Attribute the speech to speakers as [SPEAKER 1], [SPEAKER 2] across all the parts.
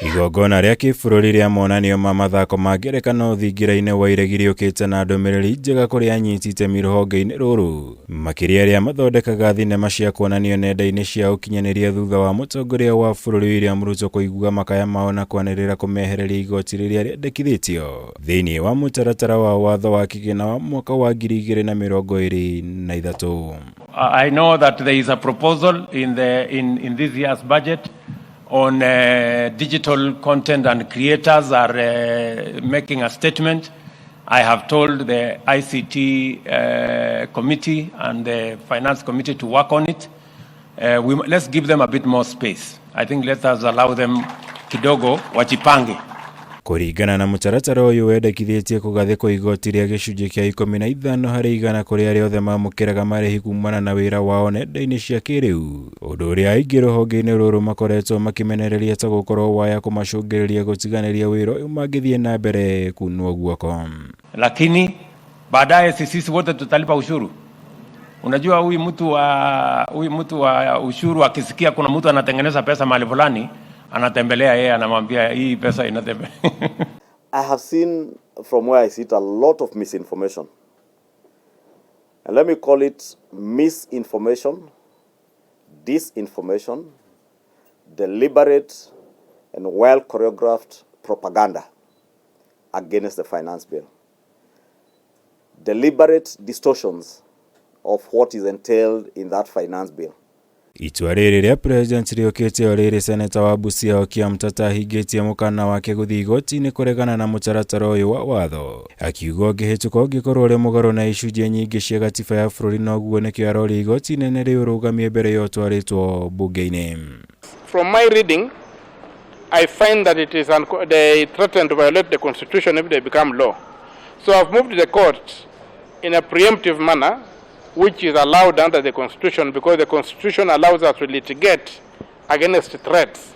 [SPEAKER 1] Igongona rĩa kĩbũrũri rĩa monanio ma mathako ma ngerekano thingira-inĩ wa iregi rĩũkĩte na ndũmĩrĩri njega kũrĩ anyiti itemi rũhonge-inĩ rũrũ, makĩria arĩa mathondekaga thinema cia kuonanio nenda-inĩ cia ũkinyanĩria thutha wa mũtongoria wa bũrũri William Ruto kũigua makaya mao na kwanĩrĩra kũmehereria igoti rĩrĩa rĩendekithĩtio thĩinĩ wa mũtaratara wa watho wa kĩgĩna wa mwaka wa 2023.
[SPEAKER 2] I know that there is a proposal in this year's budget on digital content and creators are making a statement. I have told the ICT committee and the finance committee to work on it. Let's give them a bit more space. I think let us allow them kidogo wajipange.
[SPEAKER 1] Kũringana na mũtaratara ũyũ wendekithĩtie kũgathĩkwo igoti rĩa gĩcunjĩ kĩa 15% kũrĩ arĩa othe mamũkĩraga marĩhi kumana na wĩra wao nenda-inĩ cia kĩrĩu, ũndũ ũrĩa aingĩ rũhonge-inĩ rũrũ makoretwo makĩmenereria ta gũkorwo waya kũmacũngĩrĩria gũtiganĩria wĩra ũyũ mangĩthiĩ na mbere kunwo guoko.
[SPEAKER 2] Lakini baadaye sisi wote tutalipa ushuru. Unajua huyu mtu wa ushuru akisikia kuna mtu anatengeneza pesa mahali fulani, anatembelea yeye, anamwambia hii pesa inatembea.
[SPEAKER 3] I have seen from where I sit a lot of misinformation. And let me call it misinformation, disinformation, deliberate and well choreographed propaganda against the finance bill. Deliberate distortions of what is entailed in that finance bill.
[SPEAKER 1] Itua rĩrĩ rĩa president rĩũkĩte o rĩrĩ seneta wa Busia Okiya Omtatah ahingĩtie mũkana wake gũthiĩ igoti-inĩ kũregana na mũtaratara ũyũ wa watho, akiuga ũngĩhĩtũka ũngĩkorwo ũrĩ mũgarũ na icunjĩ nyingĩ cia gatiba ya bũrũri, na ũguo nĩkĩo aroria igoti inene rĩũrũgamie mbere ya ũtwarĩtwo mbunge-inĩ.
[SPEAKER 4] From my reading, I find that it is they threaten to violate the constitution if they become law. So I've moved the court in a preemptive manner, which is allowed under the constitution because the constitution allows us to litigate against threats.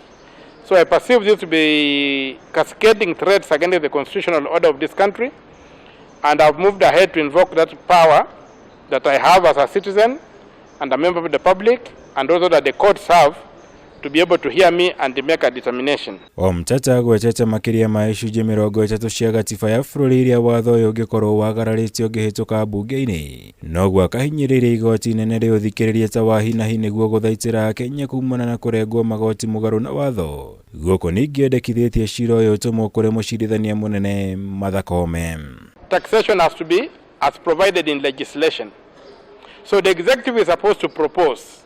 [SPEAKER 4] So I perceive this to be cascading threats against the constitutional order of this country, and I've moved ahead to invoke that power that I have as a citizen and a member of the public, and also that the courts have to be able to hear me and make a determination.
[SPEAKER 1] Omtatah agwetete makĩria ma icunjĩ 30 cia gatiba ya bũrũri iria watho ũyũ ũngĩkorwo wagararĩtio ũngĩhĩtũka mbunge-inĩ, noguo akahinyĩrĩria igoti inene rĩũthikĩrĩrie ta wa hinahi nĩguo gũthaitĩra Akenya kumana na kũrengwo magoti mũgarũ na watho. Gũkũ ningĩ endekithĩtie cira ũyũ ũtũmwo kũrĩ mũcirithania mũnene Martha Koome.
[SPEAKER 4] Taxation has to be as provided in legislation. So the executive is supposed to propose.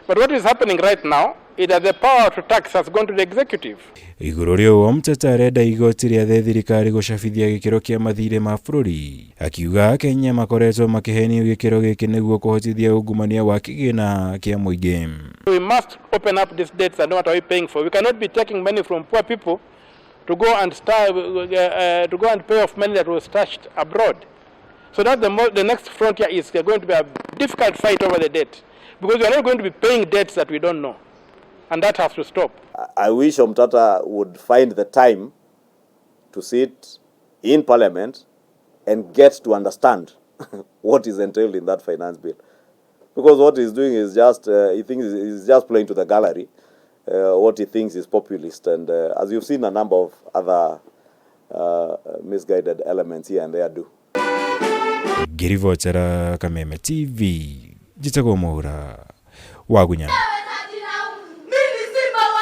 [SPEAKER 4] But what is happening right now is that the power to tax has gone to the executive.
[SPEAKER 1] Igũrũ rĩa ũũ, Omtatah arenda igoti rĩathe thirikari gũcabithia gĩkĩro kĩa mathirĩ ma bũrũri, akiuga Akenya makoretwo makĩhenio gĩkĩro gĩkĩ nĩguo kũhotithia ungumania wa kĩgĩna kĩa mũingĩ.
[SPEAKER 4] We must open up these debts and know what are we paying for. We cannot be taking money from poor people to go and pay off money that was stashed abroad. So that the next frontier is going to be a difficult fight over the debt, because we are not going to be paying debts that we don't know, and that has to stop.
[SPEAKER 3] I wish Omtatah would find the time to sit in parliament and get to understand what is entailed in that finance bill. Because what he's doing is just, he thinks he's just playing to the gallery, what he thinks is populist. And as you've seen, a number of other misguided elements here and there do.
[SPEAKER 1] Ngĩribotera Kameme TV, njĩtagwo Mwaura Wagunya.